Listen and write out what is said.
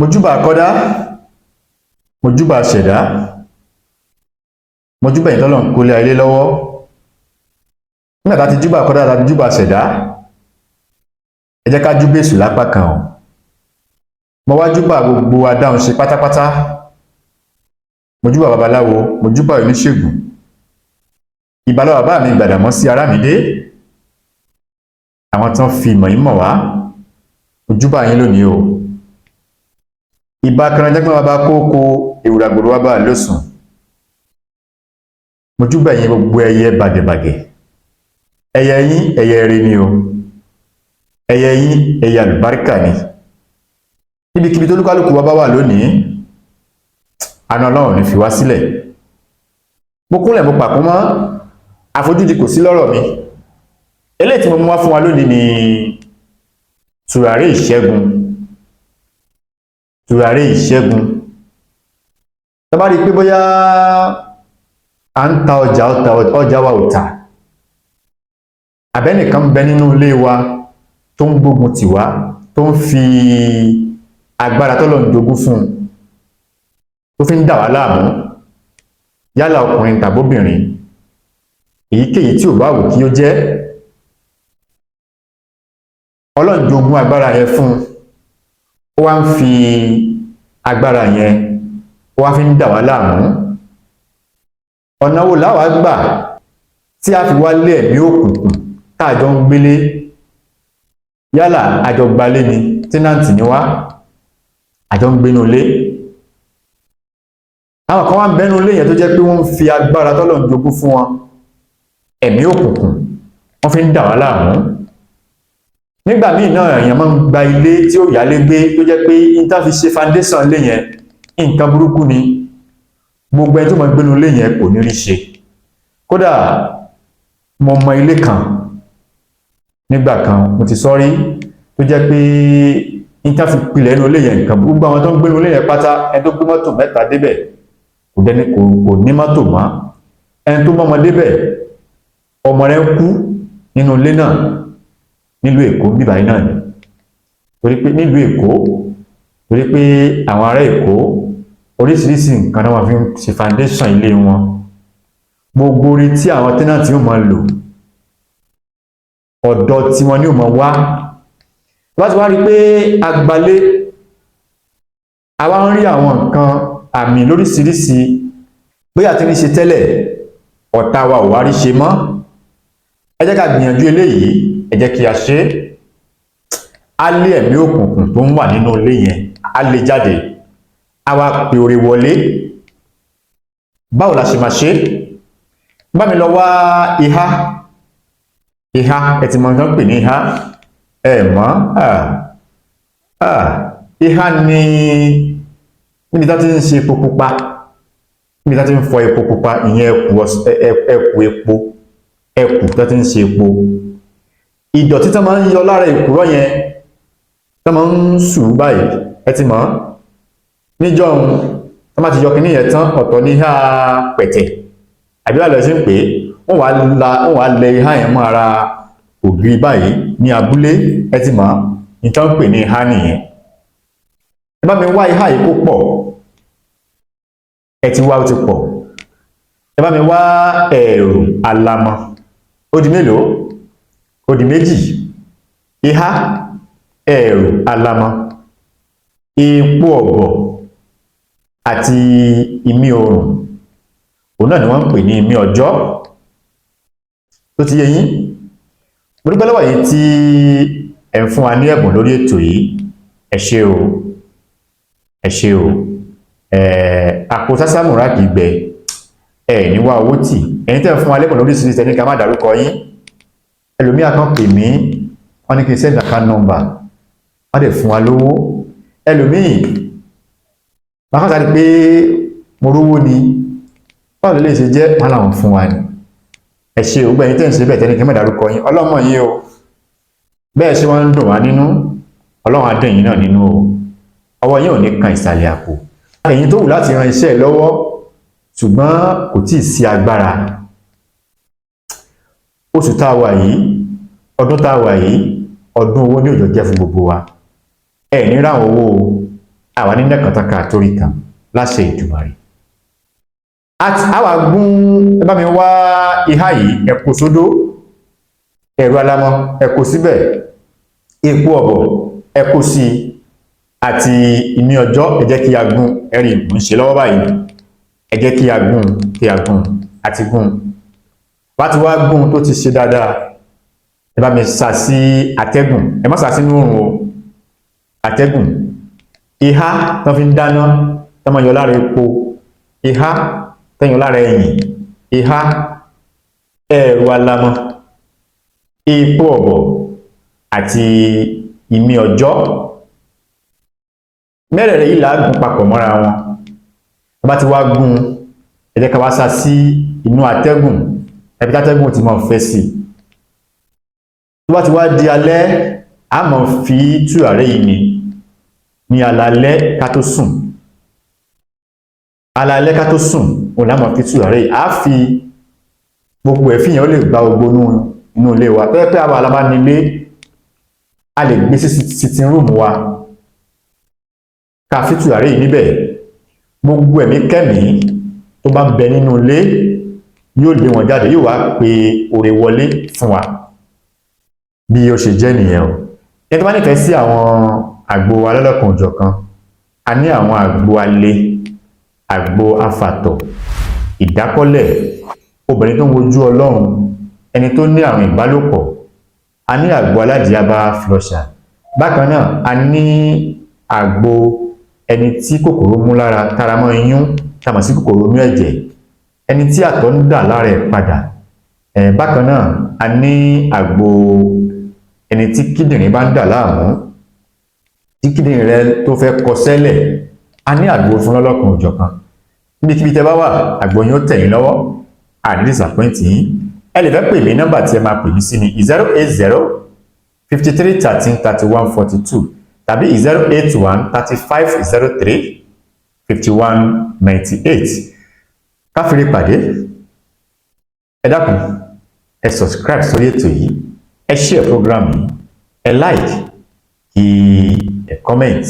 Mojúbà kọ́dá, mojúbà ṣẹ̀dá, mojúbà ìtọ́lọ̀ ń kólé ayé lọ́wọ́. Nígbà tá ti júbà kọ́dá, tá ti júbà ṣẹ̀dá, ẹ jẹ́ ká júbà èṣù lápá kan o. Mo wá júbà gbogbo adáhunṣe pátápátá. Mojúbà babaláwo, mojúbà oníṣègùn. Ìbálò bàbá mi Gbàdàmọ́sí Arámidé, àwọn tán fi ìmọ̀ yìí mọ̀ wá, mojúbà yín lónìí o. Ìbà kanranjágbọ́n, bàbá kókó ewùràgbòrò, wá bá lósùn. Mojúbà yín, gbogbo ẹyẹ bàgẹ̀bàgẹ̀. Ẹyẹ yín, ẹyẹ rere ni o. Ẹyẹ yín, ẹyẹ àlùbáríkà ni. Níbikíbi tó lúkálùkù wa bá wà lónìí, àna Ọlọ́run ní fi wá sílẹ̀. Mo kúnlẹ̀, mo pàkún mọ́, àfojúdi kò sí lọ́rọ̀ mi. Eléyìí tí mo mú wá fún wa lónìí ni tùràrí ìṣẹ́gun. Tùràrí ìṣẹ́gun, tó bá rí pé bóyá à ń ta ọjà, ọjà wa ò tà, àbẹ́nìkan ń bẹ nínú ilé wa tó ń gbógun tì wá, tó ń fi agbára tọ́lọ̀ ń jogún fún un tó fi ń dà wá láàmú, yálà ọkùnrin tàbóbìnrin, èyíkéyìí tí ò bá wù kí ó jẹ́, Ọlọ́run jogún agbára yẹn fún un, ó wá ń fi agbára yẹn, ó wá fi ń dà wá láàmú. Ọ̀nà wo láwàá gbà tí a fi wá lé ẹ̀mí òkùnkùn táàjọ ń gbélé? Yálà àjọ gbalé ni, tenant ni wá, àjọ ń gbénú ilé. Àwọn kan wá ń bẹ́nu ilé yẹn tó jẹ́ pé wọ́n ń fi agbára tọ́lọ̀ ń jogún fún wọn, ẹ̀mí òkùnkùn, wọ́n fi ń dà wá láàmú. Nígbà míì náà, èèyàn máa ń gba ilé tí ó yálé gbé, tó jẹ́ pé ìta fi ṣe foundation ilé yẹn, nǹkan burúkú ni. Gbogbo ẹni tó máa gbénú ilé yẹn kò ní rí ṣe. Kódà mo mọ ilé kan nígbà kan, mo ti sọ rí, tó jẹ́ pé ìta fi pilẹ̀ inú ilé yẹn, nǹkan gbogbo àwọn tó ń gbénú ilé yẹn pátá, ẹni tó gbé mọ́tò mẹ́ta débẹ̀ kò dẹni kò ní mọ́tò mọ́. Ẹni tó mọ́mọ débẹ̀, ọmọ rẹ̀ kú nínú ilé náà nílùú Èkó bíbáyìí náà ni. Torí pé nílùú Èkó, torí pé àwọn ará Èkó, oríṣiríṣi nǹkan náà wọ́n fi ń ṣe foundation ilé wọn. Gbogbo orí tí àwọn tenant yóò máa lò, ọ̀dọ̀ tí wọ́n ní ò máa wá. Láti wá rí pé agbalé, àwa ń rí àwọn nǹkan àmì lóríṣiríṣi bóyá tí ní ṣe tẹ́lẹ̀, ọ̀tá wa ò wá rí ṣe mọ́. Ẹ jẹ́ ká gbìyànjú eléyìí, ẹ jẹ́ kí a ṣe. Á lé ẹ̀mí òkùnkùn tó ń wà nínú ilé yẹn, á lé jáde, á wá pe oore wọlé. Báwo la ṣe máa ṣe? Bá mi lọ wá ihá. Ihá, ẹ ti mọ nǹkan pè ní ihá? Ẹ mọ̀? Ihá ni níbi tá ti ń ṣe epo pupa, níbi tá ti ń fọ epo pupa, ìyẹn ẹkù epo, ẹkù tá ti ń ṣe epo. Ìdọ̀tí tó máa ń yọ lára èkùrọ́ yẹn, tó máa ń sù báyìí, ẹ ti mọ̀? Níjọ́ tó máa ti yọ kíní yẹn tán, ọ̀tọ̀ ní ihá pẹ̀tẹ̀ àbí wà lọ sí pé wọ́n wá lẹ ihá yẹn mọ́ ara ògiri báyìí ní abúlé. Ẹ ti mọ̀ nǹkan pè ní ihá nìyẹn. Ẹ bá mi wá ihá yìí kó pọ̀. Ẹ ti wá, ó ti pọ̀. Ẹ bá mi wá ẹ̀rù alamọ. Ó di mélòó? Ó di méjì. Ihá, ẹ̀rù alamọ, epo ọ̀bọ̀ àti imí oòrùn, òun náà ni wọ́n ń pè ní imí ọjọ́. Tó ti yé yín? Mo dúpẹ́ lọ́wọ́ yìí tí ẹ̀ ń fún wa ní ẹ̀bùn lórí ètò yìí. Ẹ ṣé o, ẹ ṣé o. Àpò sásámùrà kìí gbẹ, ẹ ní wá owó tì. Ẹ̀yin tẹ́ ń fún wa lẹ́bùn lórí ìsirísi, ẹni ká má dárúkọ yín. Ẹlòmíà kan pè mí, wọ́n ní kí n send account number, wọ́n dẹ̀ fún wa lówó. Ẹlòmíì bákan sáré pé mo rówó ni, báwo lè lè ṣe jẹ́? Wọ́n làwọn fún wa ni. Ẹ ṣé o, gbẹ̀yìn tẹ́ ń ṣe bẹ́ẹ̀ tẹ́ni kí n má dárúkọ yín. Ọlọ́mọ yín o, bẹ́ẹ̀ ṣe wọ́n ń dùn wá nínú, Ọlọ́run á dùn yín náà nínú o. Ọwọ́ yín ò ní kan ìsàlẹ̀ àpò. Ẹ̀yin tó wù láti ran iṣẹ́ ẹ̀ lọ́wọ́ ṣùgbọ́n kò tíì sí agbára, oṣù tá a wà yìí, ọdún tá a wà yìí, ọdún owó ní òjò jẹ́ fún gbogbo wa. Ẹ ní ráwọn owó o. Àwa ní nẹ́kàntàkà torí kan láṣẹ Ìdùmarè. Àwa gún, ẹ bá mi wá ihá yìí, ẹ̀kọ́ sódó, ẹ̀rọ alamọ ẹ̀kọ́ síbẹ̀, epo ọ̀bọ̀ ẹ̀kọ́ sí àti ìmí ọjọ́. Ẹ jẹ́ kí a gún. Ẹ̀rì ń ṣe lọ́wọ́ báyìí. Ẹ jẹ́ kí a gún, kí a gún àti gún. Wá ti wá gún tó ti ṣe dáadáa, ẹ bá mi sá sí atẹ́gùn. Ẹ má sá sínú oòrùn o, atẹ́gùn. Ihá tán fi ń dáná, tán máa yọ lára epo, ihá tán yọ lára ẹ̀yìn, ihá, ẹ̀rù alamọ, epo ọ̀bọ̀ àti ìmí ọjọ́, mẹ́rẹ̀ẹ̀rẹ̀ yìí làágùn papọ̀ mọ́ra wọn. Tó bá ti wá gún, ẹ jẹ́ ká wá sá sí inú atẹ́gùn, ẹbí tátẹ́gùn ti máa fẹ́ sí. Tó bá ti wá di alẹ́, a máa fi tùràrí yìí ní alalẹ́ ká tó sùn. Alalẹ́ ká tó sùn òun la máa fi tùràrí yìí. A fi gbogbo ẹ̀fín yẹn, ó lè gba gbogbo inú ilé wa. Tó yẹ pé àwọn alábá nílé, a lè gbé sí sitting room wa, ká fi tùràrí yìí níbẹ̀. Gbogbo ẹ̀mí kẹ́mí tó bá ń bẹ nínú ilé, yóò lé wọn jáde, yóò wá pe oore wọlé fún wa. Bí ó ṣe jẹ́ nìyẹn o. Ẹni tó bá nífẹ̀ẹ́ sí àwọn àgbo alọ́lọ́kan òjọ̀kan, a ní àwọn àgbo alẹ́, àgbo afàtọ̀, ìdákọ́lẹ̀, obìnrin tó ń wojú Ọlọ́run, ẹni tó ní àrùn ìbálòpọ̀. A ní àgbo aládìábá flusher. Bákan náà, a ní àgbo ẹni tí kòkòrò mú lára, tára mọ́ iyún, tá mọ̀ sí kòkòrò inú ẹ̀jẹ̀, ẹni tí àtọ̀ ń dà lára ẹ̀ padà ẹ̀. Bákan náà, a ní àgbo ẹni tí kíndìnrín bá ń dà láàmú, tí kíndìnrín rẹ tó fẹ́ kọsẹ́lẹ̀. A ní àgbo fún lọ́lọ́kan òjọ̀kan. Níbikíbi tẹ́ bá wà, àgbo yín ó tẹ̀ yín lọ́wọ́, àní disappoint yín. Ẹ lè fẹ́ pè mí, nọ́mbà tí ẹ máa pè mí sí ní 080 53 13 31 42 tàbí 081 35 03 51 98. Káfíńrí pàdé. Ẹ dákun, ẹ subscribe sórí ètò yìí, ẹ share program yìí, ẹ like, kí ẹ comment.